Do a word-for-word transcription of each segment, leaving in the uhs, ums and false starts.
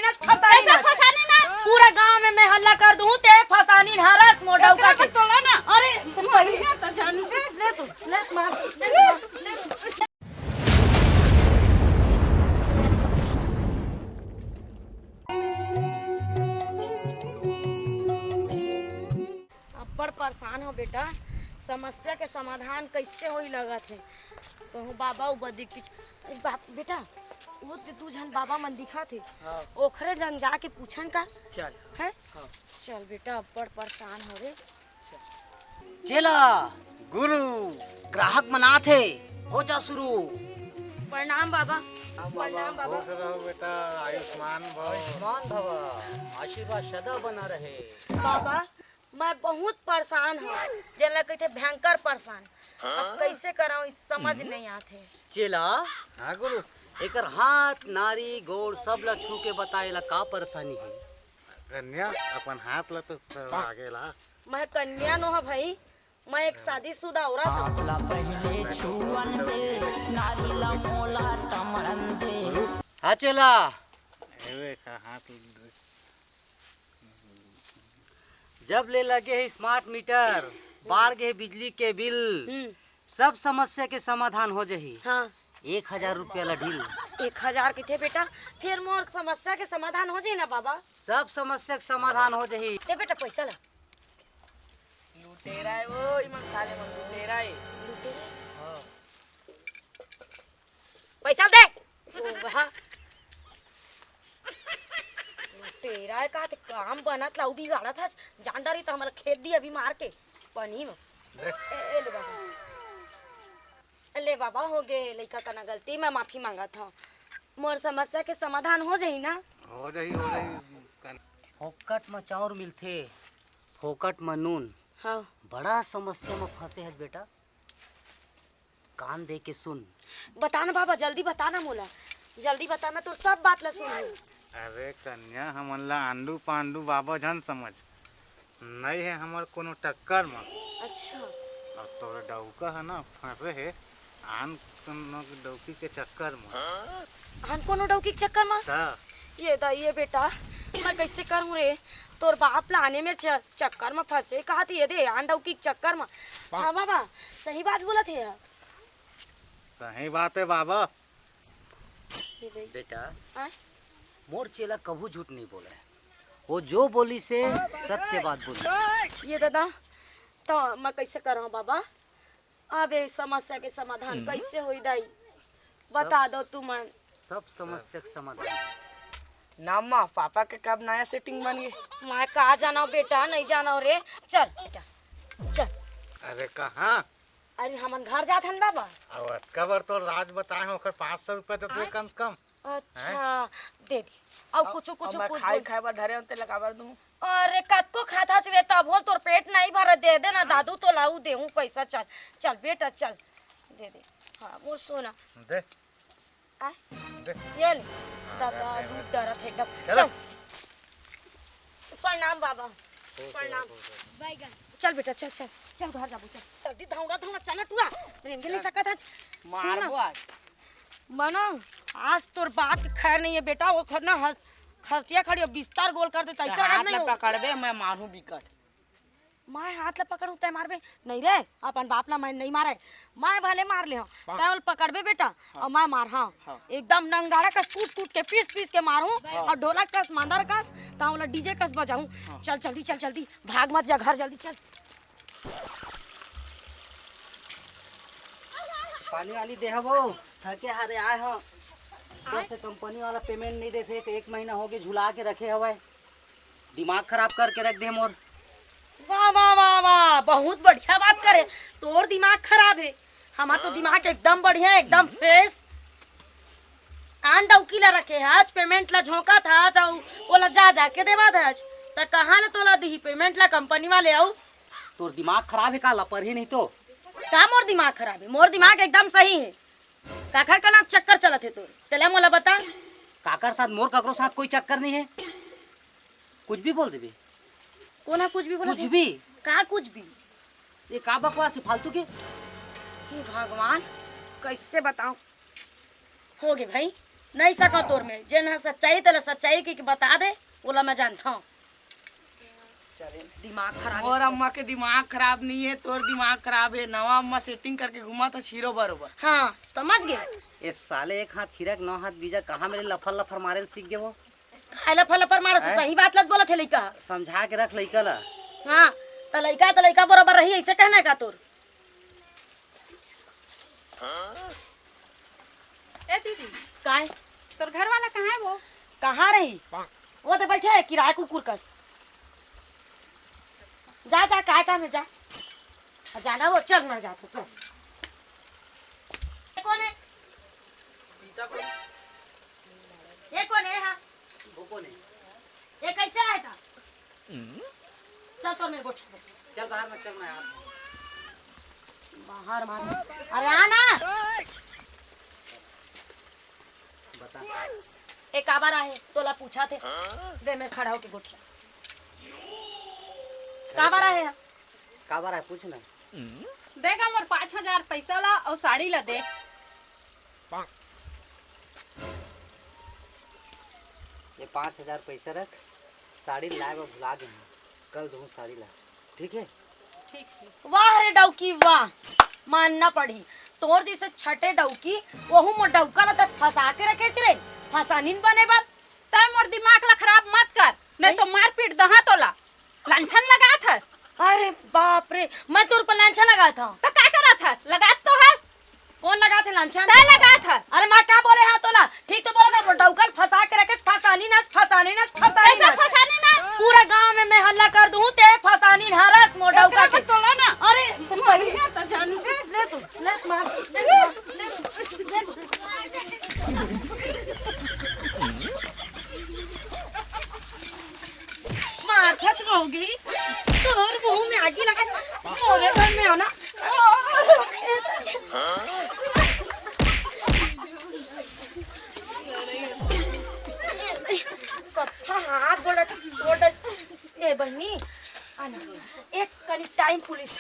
ना, फसानी कैसे ना। फसानी ना? पूरा गांव में मैं हल्ला कर दूं, ते फसानी हरस मोर डउका के। तोला ना। अरे, बढ़िया तो जानबे। ले तू, ले मार, ले मार, ले। अब्बड़ परेशान हो बेटा, समस्या के समाधान कैसे होई लगत हे। कहूँ बाबा उबा दिख पीछ-, अरे बाप, बेटा, वो ते दू झन बाबा मन दिखत हे, हाँ। ओखरे जन जाके पूछन का? चल। हैं? हाँ। चल बेटा, अब्बड़ परेशान हो रे। चेला, गुरु, ग्राहक मन आत हे, हो जा शुरू। प्रणाम बाबा। प्रणाम बाबा। खुश रहो बेटा, आयुष्मान भव। आयुष्मान भव, आशीर्वाद सदा बना रहे। बाबा, मैं बहुत परेशान हूँ, जेला कहिथे भयंकर परेशान। अब कैसे कराऊँ, इस समझ नहीं आत हे। चेला, हाँ गुरु। एकर हाथ, नारी, गोड़ सब ला छू के बता, एला का परेशानी हे? कन्या, अपन हाथ ला तो आगे ला। मैं कन्या नो ह भाई, मैं एक शादीशुदा औरत हूँ। आप ला पहले छुअन दे, नारी ला मोला टमड़न दे। हाँ चेला। एवे का हाथ। जब ले लगे हे स्मार्ट मीटर, बाढ़ गे बिजली के बिल, हम्म। सब समस्या के समाधान हो जाही। हाँ। एक हजार रुपया ला ढील। एक हजार किथे बेटा, फिर मोर समस्या के समाधान हो जाही ना बाबा? सब समस्या के समाधान हो जाही। दे बेटा पैसा ला। लुटेरा हे वो, इमन साले मन लुटेरा हे। लुटेरा? हाँ। पैसा दे। ओ, वहाँ। लुटेरा हे का, ते काम बनत ला, उ बिगाड़त हस। जान डारी त हमला खेत दी अभी मार के, पानी में। दे। ए, ए, ले बाबा। ले बाबा, हो गे लइका कना गलती, मैं माफी मांगत हूँ। मोर समस्या के समाधान हो जाही ना? हो जाही, हो जाही। फोकट म चाउर मिलथे, फोकट म नून। हाँ। बड़ा समस्या म फंसे हस बेटा, कान दे के सुन। बता ना बाबा, जल्दी बता ना मोला, जल्दी बता ना, तोर सब बात ला सुन। अरे कन्या, हमन ला आंडू पांडू बाबा झन समझ, नई हे हमर कोनो टक्कर म। अच्छा। अउ तोर डउका ह ना फंसे हे आन कोनो डउकी के चक्कर म। आन कोनो डउकी के चक्कर म? त? ये दाई, ये बेटा, मैं कैसे करूं रे? तोर बाप ला आने में च-, चक्कर म फंसे कहत ये दे, आन डउकी के चक्कर म। हाँ बाबा, सही बात बोलत हे यार। सही बात हे बाबा। ये दाई। बेटा, आय? मोर चेला कभू झूठ नहीं बोले, वो जो बोलिस हे सत्य बात बोलिस हे। ये दादा, तो मैं कैसे करहूं बाबा? अब ये समस्या के समाधान हम्म। कैसे होई दाई? बता सब दो तुमन। सब समस्या के समाधान। ना माँ, पापा के कब नया सेटिंग बन गे? मैं का जानव बेटा, नहीं जानव रे। चल बेटा, चल। अरे कहाँ? अरे हमन घर जात हन बाबा। अब अतका बर तोर राज बताए हूँ, ओकर पाँच सौ रुपया दे दे आय? कम से कम। अच्छा, दे दे। अउ अब, कुछू, अब कुछू मैं पूछ खाई बोल। खाए बर धरे हूँ, तेला काबर दूँ? अरे कतको खात हस रे, तभो तोर पेट नहीं भरत, दे दे ना दादू, तोला उ देहूँ पैसा, चल, चल बेटा, चल, दे दे। हाँ, मोर सोना। दे। आय? दे। ये ले। हाँ, दादा, दे, दे, दूध दे। डरत हे एकदम। चलो। चल। प्रणाम बाबा। खुश रहो, प्रणाम। खुश रहो। चल बेटा, चल, चल। चल घर जाबो, चल। जल्दी धौड़ा, धौड़ा, चल ना टूरा। रेंगे नहीं सकत हस। मारबो सुन ना। आज। मना, आज तोर बाप के खैर नहीं हे बेटा, वो खर ना हस-, खसिया खड़ी हो, बिस्तर गोल कर देता, ऐसा हाथ नहीं ला हो। पकड़बे, मैं मारू बिकट। मैं हाथ ला पकड़ूं, तै मारबे? नहीं रे, अपन बाप ला मैं नहीं मारे। मैं भले मार ले हूँ, तै ओला पकड़बे बेटा, हाँ। अउ मैं मार, हाँ। हाँ। एकदम नंगारा कस कूट कूट के, पीस पीस के मारू, हाँ। अउ ढोलक कस, मांदर कस, त ओला डीजे कस बजाऊं। हाँ। चल जल्दी, चल जल्दी, भाग मत जा, घर जल्दी चल। पानी वाली दे हवो, थके हारे आए हो। जैसे कंपनी वाला पेमेंट नहीं देथे, तो एक महीना हो गए झुला के रखे हवय। दिमाग खराब करके रख दे मोर। वाह, वाह, वाह, वाह, बहुत बढ़िया बात करे। तोर दिमाग खराब हे, हमार तो दिमाग एकदम बढ़िया, एकदम फ्रेश। आन डौकी ला रखे हच, पेमेंट ला झोंकत हच, अउ ओला जा जा के देवत हच, त कहाँ ले तोला दिही पेमेंट ला कंपनी वाले? अउ तोर दिमाग खराब हे का? लपर ही नहीं तो। का मोर दिमाग खराब हे? मोर दिमाग एकदम सही हे। काखर का ना चक्कर चलत हे तोर? चले मोला बता। काकर साथ? मोर ककरो साथ कोई चक्कर नहीं हे। कुछ भी बोल देबे। कोना कुछ भी बोलत कुछ हे? भी। का कुछ भी? ये का बकवास हे फालतू के? हे भगवान, कैसे बताऊं? हो गे भाई, नहीं सका तोर में, जेन ह सच्चाई तेला सच्चाई के, के बता दे, ओला मैं जानता हूँ। दिमाग खराब है। मोर अम्मा के दिमाग खराब नहीं है, तोर दिमाग खराब है। नवा अम्मा सेटिंग करके घुमा था हीरो बरोबर। हाँ, समझ गए। ए साले, एक हाथ हीरा के नौ हाथ बीजा, कहाँ मेरे लफर लफर मारे ल सीख गए वो? काहे लफर लफर मारत है? हैं? सही बात लत बोलत है लइका। समझा के रख लइका ला। हाँ, त लइका त लइका बरोबर रही, ऐसे कहना है का तोर? ए दीदी, काय? तोर घर वाला कहाँ है वो? कहाँ रही? वो तो बैठे है किराए कुकुर कस। जा, जा, काय काम है, जा। आ, जाना वो, चल, मैं जाता, चल। ये कौन है? ये कौन है, हाँ? वो कौन है? ये कैसे आया था? चल तो मेरे गोठिया में। चल बाहर में, चल ना यार। बाहर मार। अरे आ ना। बता। ए काबर आहे? तोला पूछा थे। दे मैं खड़ा होके गोठिया। काबर आहे? काबर आहे, पूछ ना। देगा मोर पाँच हजार पैसा ला अउ साड़ी ला दे। ये पाँच हजार पैसा रख, साड़ी लाए बर भुला गे हूँ, कल दूँ साड़ी ला, ठीक है? ठीक है। वाह रे डौकी वाह, मानना पड़ी। तोर जैसे छटे डौकी, वहू मोर डौका ला तक फंसा के रखे रे, फंसानीन बने बर। तै मोर दिमाग ला खराब मत कर, नहीं तो मारपीट दहा तोला। लांछन लगात हस। अरे बाप रे, मैं तोर पर लांछन लगात हूँ। त का करत हस? लगात तो हस। कौन लगात है लांछन? तै लगात हस। अरे मैं का बोले हाँ तोला? ठीक तो बोले ना, डौकल फंसा के रखे, फंसानीन हस, फंसानीन हस, फंसानीन कैसे हस। फंसानीन हस? पूरा गांव में मैं हल्ला कर दूँ, ते फंसानीन हरस मोर डौका के। तोला ना। अरे बढ़िया त जानू। ले तू, ले मार, ले मार, ले, ले। मार खच होगी, तोर मुंह में आगी लगा, मोरे घर में आना। सफा हाथ गोड़ तोड़। ए बहिनी, आना, एक कनी टाइम पुलिस।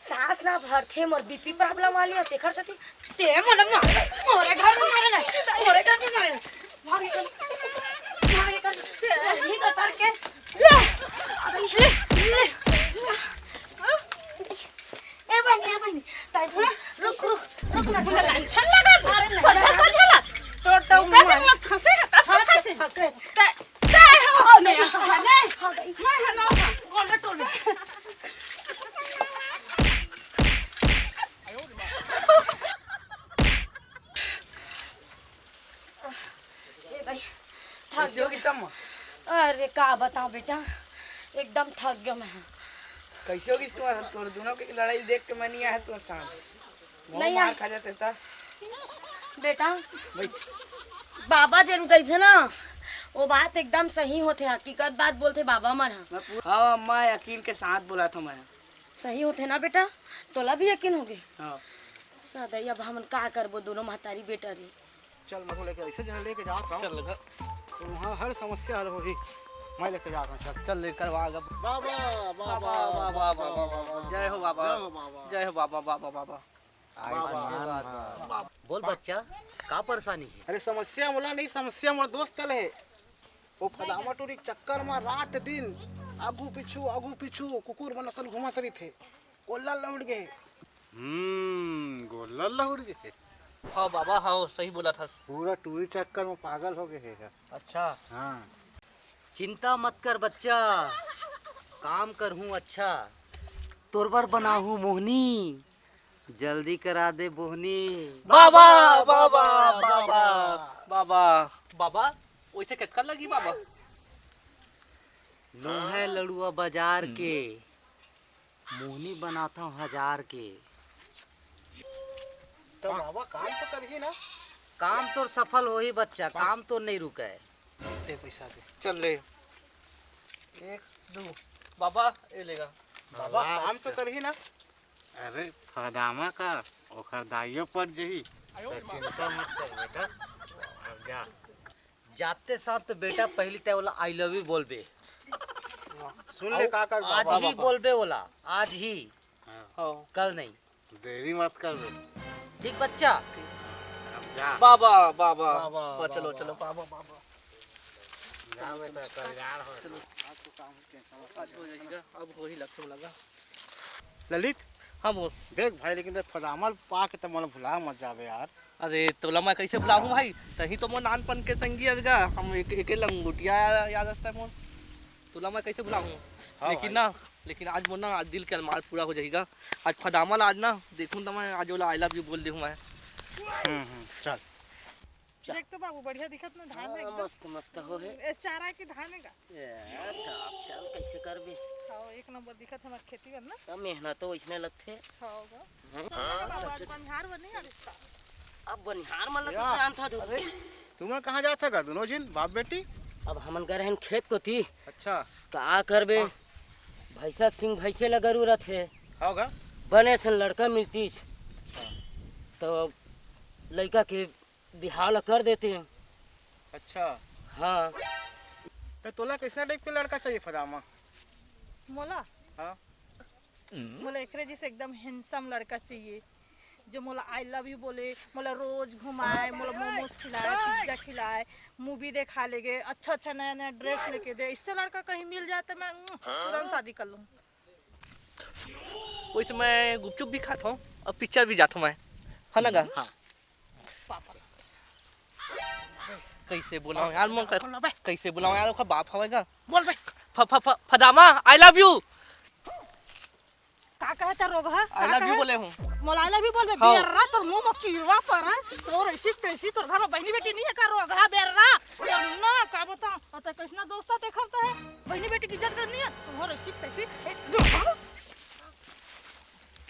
सांस ना भरथे, मोर बीपी प्रॉब्लम वाली हे, तेखर सेती ते मोला मारे, मोरे घर में मारे ना, मोरे घर में मारे ना। भाग निकल, भाग निकल, नहीं तो तर के, ले, अबे ले, ले। ए बहिनी, ए बहिनी, टाइम पुलिस, रुक, रुक, रुक ना। मुझे लांछन लगा, अरे नहीं, सोझा, नहीं। सोझा ला। तो डौका से मत खसे, तब हाँ, खसे। खसे। ते, ते हो, नहीं, नहीं, नहीं। हाँ, गई। मैं हलाऊंगा। गोल टोली। ए भाई, थक कैसे होगी गयो। तम्मा? अरे का बताऊं बेटा, एकदम थक गयो मैं। कैसे होगी तुम्हारा? तोर दोनों के लड़ाई देख के मैं नहीं आया तुम्हारे साथ। बहुत नहीं मार आया। खा जाते था। बेटा, बैठ। बाबा जेन कहिथे ना, वो बात एकदम सही होथे, हकीकत बात बोलथे बाबा मन ह। मैं पूरा, हाँ अम्मा, यकीन के साथ बोला था मैं। सही होथे ना बेटा, तोला भी यकीन होगे। हाँ। सदा अब हमन का करबो, दोनों महतारी बेटा रे। चल मधु, लेके ऐसे जगह लेके जात हूँ। चल घर। तो वहाँ हर समस्या हल होही। मैं लेके जात हूँ, चल। चल लेकर वहाँ जब बाबा, बाबा, बाबा, बाबा, बाबा, बाबा। जय हो बाबा। जय हो बाबा। जय हो बाबा, बाबा, बाबा। बाबा। आशीर्वाद। बाबा। बोल बच्चा, का परेशानी है? अरे समस्या मोला नहीं, समस्या मोर दोस्त ल है। वो फदामा टूरी के चक्कर में रात दिन आगू पीछू, आगू पीछू कुकुर मन असन घूमत रहिथे। गोल्लर लहुट गे। हम्म, गोल्लर लहुट गे। हाँ बाबा, हाँ, सही बोलत हस। पूरा टूरी चक्कर में पागल हो गे हे। अच्छा। हाँ। चिंता मत कर बच्चा, काम करहूँ अच्छा, तोर बर बनाहूँ मोहनी, जल्दी करा दे बोहनी। बाबा, बाबा, बाबा, बाबा। बाबा, वैसे कतका लगी बाबा? नोहे लड़ुआ बाजार के, मोहनी बनाथव हजार के। तो बाबा काम तो करही ना? काम तोर सफल होही बच्चा, काम तोर नहीं रुके। दे पैसा दे। चल ले। एक, दो। बाबा, ये लेगा। बाबा काम तो करही ना? अरे फदामा का, ओखर दाइयो पड़ जही। तो चिंता मत कर बेटा, अब जा। जाते साथ तो बेटा पहली तय वाला I love you बोलबे। सुन ले का कर आज बाबा। ही बोलबे वाला, आज ही। हाँ। कल नहीं। देरी मत कर बे। ठीक बच्चा। अब बाबा, बाबा। बाबा, बा-, चलो, बाबा। चलो, बाबा, बाबा। गाँव में तो कल्याण हो। चलो। आज तो काम tension आज हो जाएगा, अब हो ही लक्षण लगा। ललित। हाँ, boss। देख भाई, लेकिन ते फदामल पा के त मोला भुला मत जाबे यार। अरे, तोला मैं कैसे भुलाहूँ भाई? तही तो मोर नानपन के संगी अस गा। हम एक, एके लंगोटिया याद असता मोर। तोला मैं कैसे भुलाहूँ? हाँ लेकिन भाई। ना, लेकिन आज मोर ना, आज दिल के अरमान पूरा हो जाही गा। आज फदामल आज ना, देखहूँ त मैं आज ओला I love you बोल देहूँ मैं। हम्म, हम्म, चल। चल। देख तो बाबू, बढ़िया दिखत ना धान हाँ, एकदम। मस्त, मस्त हो हे। ए, चारा के धान हे गा। ए, साफ साल कैसे करबे? हाँ, एक नंबर दिखत हे हमर खेती बर ना। अब मेहनत तो वैसने लगथे। हाँ गा। हाँ। हाँ, बाबू, आज बनिहार बर नहीं आ रिश्ता। अब बनिहार मन ला या। तो जानत हो, अरे, तुमन कहाँ जात ह गा दोनों झिन, बाप बेटी? अब हमन गए रहन खेत कोती। अच्छा। का करबे? हाँ। भैंसा के सिंग भैंसे ला गरू रथे। हाँ गा। बने सन लड़का मिलतीस। अच्छा। तो लइका के बिहाव ला कर देते। अच्छा। हाँ। तो तोला कैसना type के लड़का चाहिए फदामा? मोला? हाँ। मोला एकरे जैसे एकदम handsome लड़का चाहिए, जो मोला I love you बोले, मोला रोज घुमाए, मोला momos खिलाए, pizza खिलाए, movie देखा लेगे, अच्छा अच्छा नया नया dress लेके दे। इससे लड़का कहीं मिल जाए तो मैं तुरंत शादी कर लूँ। वैसे मैं गुपचुप भी खात हूँ और picture भी जात हूँ मैं, है ना गा? हाँ। कैसे बुलाऊं यार, मैं बोल ना बे। कैसे बुलाऊं यार, ओखर बाप हवे गा। बोल बे। फ-, फ-, फ-, फदामा, I love you। का कहे त रोगहा? I love you बोले हूँ। मोला I love you बोल बे, हाँ। बेर्रा तोर मुंह में कीड़वा पड़ा, तोर ऐसी तैसी, तोर घर में बहनी बेटी नहीं है का रोगहा बेर्रा? तोर ना का बता, अते कैसना दोस्त ते करता है, बहनी बेटी की इज्जत करनी है, तोर ऐसी तैसी, ए, रोगहा।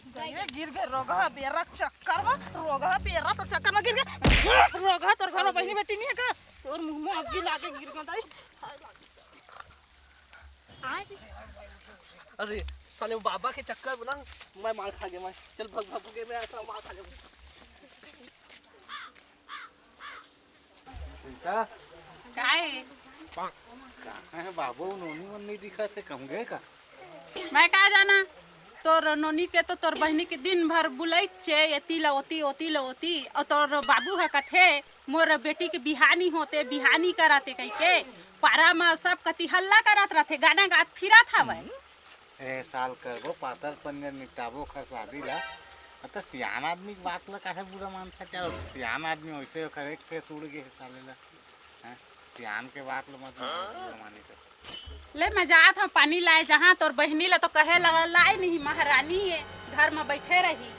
गए गिर गए रोगहा बेरा चक्कर में, रोगहा बेरा तो चक्कर में गिर गए। रोगहा तोर घर में बहनी बेटी नहीं है का? तोर मुंह में अग्गी लागे गिर गए दाई। अरे साले वो बाबा के चक्कर में ना मैं मार खा गया मैं। चल भग भग के मैं ऐसा मार खा गया। बेटा। का हे? कहाँ हे बाबू, नोनी मन नहीं दिखत हे, कहूँ गए का? मैं का जाना, तोर नोनी के तो तोर बहिनी के दिन भर बुलइचे, एती ला ओती, ओती ला ओती, अउ तोर बाबू ह कथे, मोर बेटी के बिहानी होते, बिहानी कराते कहिके, पारा म सब कति हल्ला करत रथे, गाना गात फिरत हवय। ए साल करबो, पातर पनियर निपटाबो ओखर शादी ला। अ, त सियान आदमी के बात ला काहे बुरा मानथस यार? सियान आदमी वैसे ओखर एक फेस उड़ गे हे साले ला। हैं? सियान के बात ला मत बुरा माने तो। ले, मैं जात हंव पानी लाए, जहां तोर बहिनी ला तो कहे लगा, लाए नहीं, महारानी ए, घर म बइठे रही।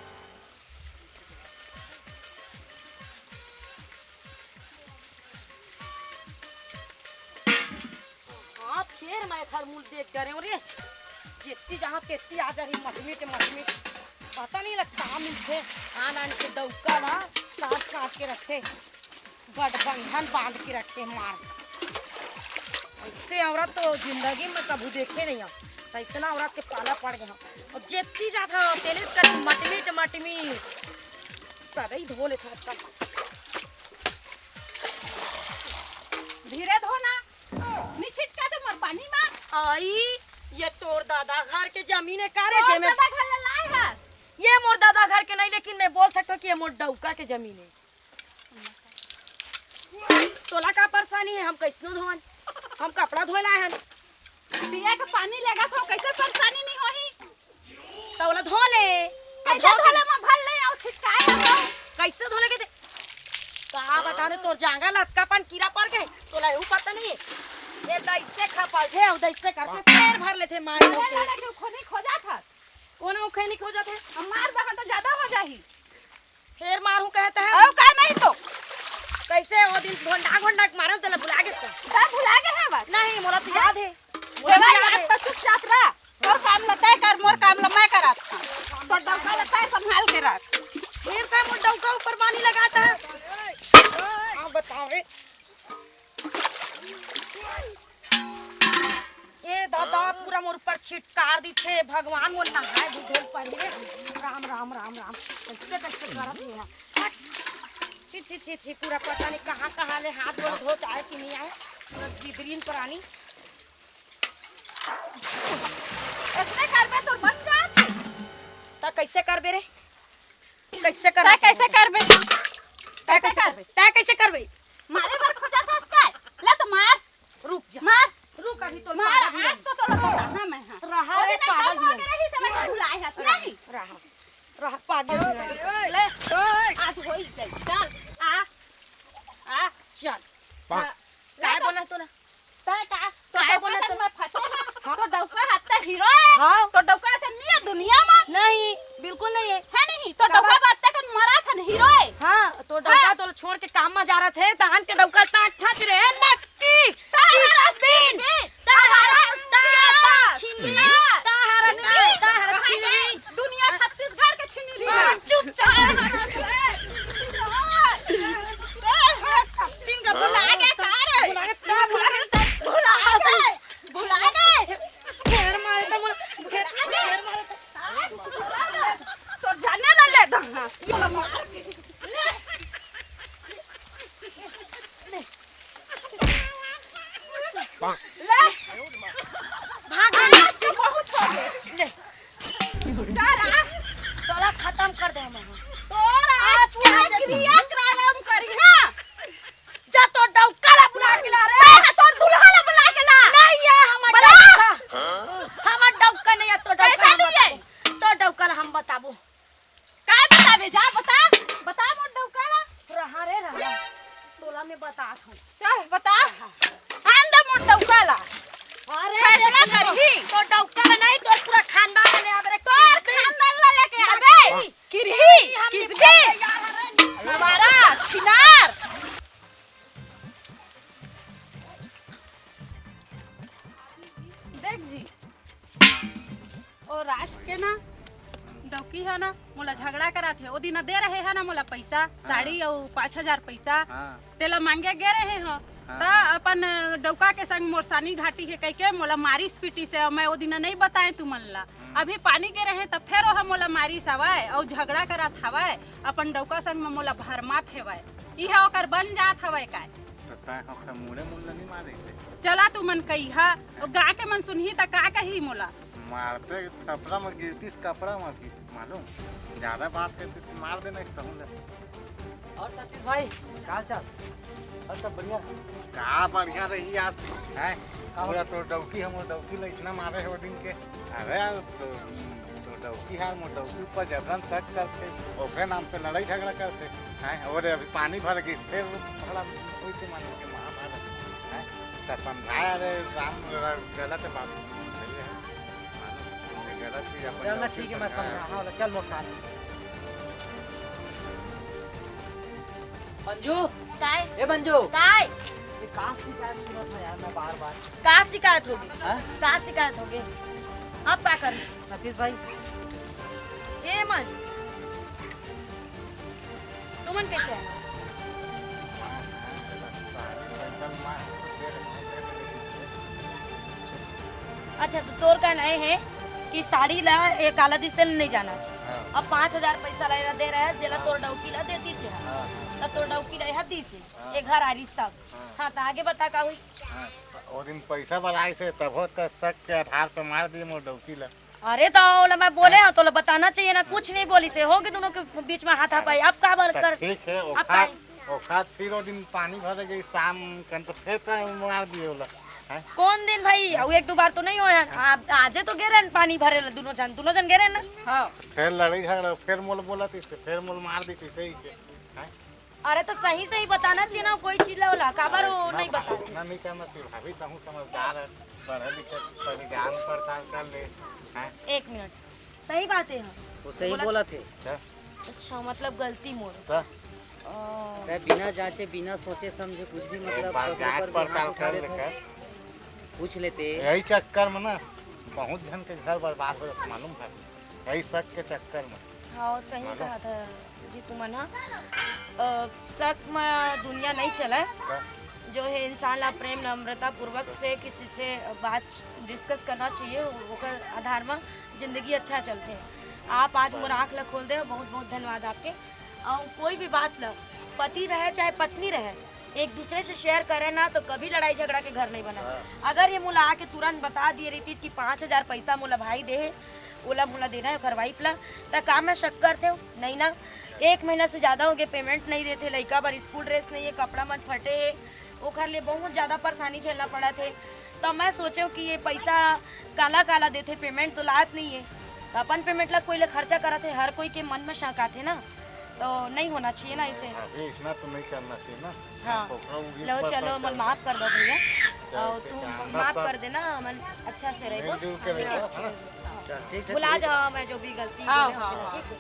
हाँ, फेर मैं एखर मुल देख डरेंव रे। जेती जहाँ तेती आ जाही, मटमिट, मटमिट। पता नहीं लगता, मिलथे। आन आन के डौका ला साज साज के रखे, गठबंधन बांध के रखे मार। ऐसे औरत तो जिंदगी में कभू देखे नहीं हंव। ऐसना औरत के पाला पड़ गए हंव। अउ जेती जात हंव, तेने करी मटमिट, मटमिट। सरई धो लेथंव। धीरे धो ना, नी छिटका दे मोर पानी मा। आई, ये तोर दादा घर के जमीन हे का रे, तोर जेमे दादा घर ले लाए हस? ये मोर दादा घर के नहीं, लेकिन मैं बोल सकथंव कि ये मोर डौका के जमीन हे। तोला का परेशानी हे? हम कइसनो धोवन, हम कपड़ा धोए ला आए हन। पिए के पानी लेगत हंव, कइसे परेशानी नहीं होही? त ओला धो ले। कइसे धो ले? मैं भर ले अउ छिटकाए हंव। कइसे धो ले के दे? का बता रे, तोर जांगा लतका पन कीरा पड़ गे, तोला एहू पता नहीं हे। ये दइसे खपल थे, अउ दइसे करके फेर भर लेथे मार अरे, के। लड़े के उखोनी खोजा था। कोन उखोनी खोजा थे? हम मार दहन त ज्यादा हो जाही। फेर मारहूं कहत हे। अउ का नहीं तो? कइसे ओ दिन घोंडा घोंडा के मारे तेला भुला गे का? का भुला गे हे बस? नहीं, मोला तो याद हे। मोला तो याद हे। चुपचाप रह। तोर काम ला तैं कर, मोर काम ला मैं करत हंव। तोर डौका ला तैं संभाल के रख। फेर तैं मोर डौका ऊपर पानी लगात हस। हाँ, बताओ रे। ए दादा, पूरा मोर ऊपर छिटकार दिथे। भगवान, मोर नहाए धोए ल पड़ी रे। राम, राम, राम, राम। कइसे, कइसे करत हे यार। हट। छी, छी, छी, छी, पूरा पता नहीं कहाँ, कहाँ ले हाथ गोड़ धो के आए कि नहीं आए। पूरा गिदरीन प्राणी। अइसने करबे तोर बन जात। त कइसे करबे रे? कइसे करबे? त कइसे करबे? तै कैसे कैसे करबे? तै कैसे करबे? मारे बर खोजत हस काय? ले तो मार। रुक जा। मार। रुक, अभी तो मार, पागल ही आज तो तोला बताना मैं, हाँ। रहा ओदे रे, ना पागल कम ही हो गए रही, समझ बुलाए हस, रहा, नहीं? रहा, रहा, पागल ही हो। ले, आज होई जाई। चल, आ, आ, चल। पा- आ, काय ले तो बोला तोला? तै का? तो काय डौका बोला संग तो? मैं फंसे ना? हाँ। तो डौका हत्ता हीरो है? हाँ। तो डौका से नहीं है दुनिया में? नहीं, बिल्कुल नहीं है। है नहीं? तो का डौका बात? बात तक मरा था हीरो है? हाँ, तो डौका हाँ। तो छोड़ के काम में जा रहे थे, तहन के डौका ता ठच रहे नक्की। ताहरा किस दिन? छिनबी, ताहरा, ताहरा ताहरा छिनबी, छिनबी। ताहरा, ताहरा, ताहरा छिनबी। दुनिया छत्तीसगढ़ के छिनी ली। हाँ, चुपचाप। तीन का भुला के का रे? भुला के का भुला के? भुला के, भुला के। घेर मारे तो मुला, घेर, घेर मारे तो। तो जाने ना ले दहा। ये मार के। ले। भाग आज के बहुत हो गए। ले। चल आ। साला खत्म कर दे हम। तोर आज आज के पूरा आज क्रियाक्रम करी, हाँ। जा तोर डौका ला बुला के ला रे। हाँ, तोर दुल्हा ला बुला के ला। नहीं है हमर बुला। डौका। हमर डौका नहीं है, तोर डौका कैसा हम नहीं है? बताबो। तोर डौका ला हम बताबो। काय बताबे? जा बता, बता मोर डौका ला। रहा रे रहा, तोला मैं बतात हूँ। चल बता। आन दे मोर डौका ला। अरे फैसला देखो, करही। तोर डौका ला नहीं, तोर पूरा खानदान ले आबे रे। तोर खानदान ला लेके आबे। किरही, हम किसबे? निकल गए यार, अरे। हमारा छिनार। देख जी, ओ राज के ना डौकी है ना, मोला झगड़ा करात हे। ओ दिन दे रहे है ना मोला पैसा, हाँ। साड़ी अउ पाँच हजार पैसा, हाँ। तेला मांगे गे रहे हो, हाँ, त हाँ। अपन डौका के संग मोर सानी घाटी हे कहिके मोला मारिस पीटिस हे। मैं ओ दिन नहीं बताए तुमन ला। हम्म। अभी पानी गे रहे त फेर ओहा मोला मारिस हवय अउ झगड़ा करात हवय, अपन डौका संग म मोला भरमात हेवय। इहे ओकर बन जात हवय काय? त तैं ह मुड़े मुड़ ल नहीं मारे के। चला तुमन कहिहा, ओ गाँव के मन सुनही त का कही मोला? मारते कपड़ा म गिरतीस, कपड़ा म भी मालूम, ज्यादा बात करतीस त मार देना इस तहूँ ले। और सतीश भाई, का हाल चाल? और सब बढ़िया? का बढ़िया रही यार, हैं? का पूरा हो? तोर डौकी, हम डौकी ला इतना मारे हे वो दिन के। अरे यार, तो, तो डौकी हार मोर डौकी ऊपर जबरन शक करथे, ओकरे नाम से लड़ाई झगड़ा करथे, हैं? और अभी पानी भर गई, फिर भला कोई के मालूम के महाभारत, हैं? त समझाया रे राम, गलत बात भई है। चल ना, ठीक है, मैं समझा। हाँ, चल मोर साथ। मंजू। काय? ए मंजू। काय? ये का शिकायत सुनत है यार, मैं बार बार। का शिकायत होगे? हाँ? का शिकायत होगे? अब का कर? सतीश भाई। ए मन। तुमन कैसे है? अच्छा, तो तोर कहना ये है कि साड़ी ला एक आला दिस तेल नहीं जाना चाहिए। हाँ। अब पाँच हजार पैसा ला एला दे रहे हैं, जेला हाँ। तोर डौकी ला देती छे। हाँ। तब तोर डौकी ला यह दी से, हाँ। एक घर आ रिस तब। हाँ। हाँ, तो आगे बता का हुई? हाँ। वो दिन पैसा बर आइस हे, तभो त शक के आधार पे मार दिए मोर डौकी ला। अरे तो ओला मैं बोले हाँ। हूँ, तोला बताना चाहिए ना, कुछ नहीं बोलिस हे, हो गए दोनों के बीच में हाथापाई। अब का बात कर? ठीक है, अब ओखा, का? ओखा फिर वो दिन पानी भरे गई शाम कन, तो फिर तो मार दिए ओला। हैं? कौन दिन भाई? अउ एक दो बार तो नहीं होय हे। हाँ। आ, आजे तो गे रहे पानी भरे ला दोनों जन, दोनों जन गे रहे ना। हाँ। फिर लड़ाई झगड़ा, फिर मोल बोला थी, फिर मोल मार दी थी, सही के। हैं? अरे तो सही सही बताना चाहिए ना, कोई चीज ला ओला, काबर वो नहीं बता? इतना नहीं करना चाहिए भाभी, तहूँ समझदार है, पढ़े लिखे, पहले जान पड़ताल कर ले, हैं? एक मिनट, सही बात है, हाँ। वो सही बोला बोला थे। अच्छा। अच्छा, मतलब गलती मोर। का? ओ। मैं बिना जांचे, बिना सोचे समझे कुछ भी, एक मतलब, बार ककरो जांच ऊपर भी पड़ताल हाथ उठा कर लेते हैं। लेकर। पूछ लेते। यही चक्कर में ना बहुत जन के घर बर्बाद हो जाता, मालूम है? यही शक के चक्कर में। हाँ, सही मालूम? कहा था जी तुमन हा। अ, शक में दुनिया नहीं चले। का? जो है इंसान ला प्रेम नम्रता पूर्वक से किसी से बात डिस्कस करना चाहिए, ओकर आधार में जिंदगी अच्छा चलते हैं। आप आज मोर आँख ला खोल दे, बहुत बहुत धन्यवाद आपके। और कोई भी बात ला, पति रहे चाहे पत्नी रहे, एक दूसरे से शेयर करे ना तो कभी लड़ाई झगड़ा के घर नहीं बना। हाँ। अगर ये मोला आके तुरंत बता दिए रहितिस कि पाँच हजार पैसा मोला भाई दे हे, ओला मोला देना है ओकर वाइफ ला, त का मैं शक करते हूँ? नहीं ना। एक महीना से ज्यादा हो गए, पेमेंट नहीं देते, लइका बर स्कूल ड्रेस नहीं है, कपड़ा मन फटे है, ओखर लिए बहुत ज्यादा परेशानी झेलना पड़त है। तो मैं सोचे कि ये पैसा काला काला देते, पेमेंट तो लात नहीं है, तो अपन पेमेंट ला कोई ले खर्चा करत है, हर कोई के मन में शक आथे ना, तो नहीं होना चाहिए ना इसे। अभी इतना तो नहीं करना चाहिए ना। हाँ। ओकरा वो भी लो पता चलो, मन चलता। माफ कर दो भैया, और ठीक तुम है, हम माफ सब कर देना, मन अच्छा से रहे। मिलजुल के रहिए, है ना? चल, ठीक से भुला जाओ मैं जो भी गलती हाँ, बोले हाँ, हों, हाँ। ठीक है?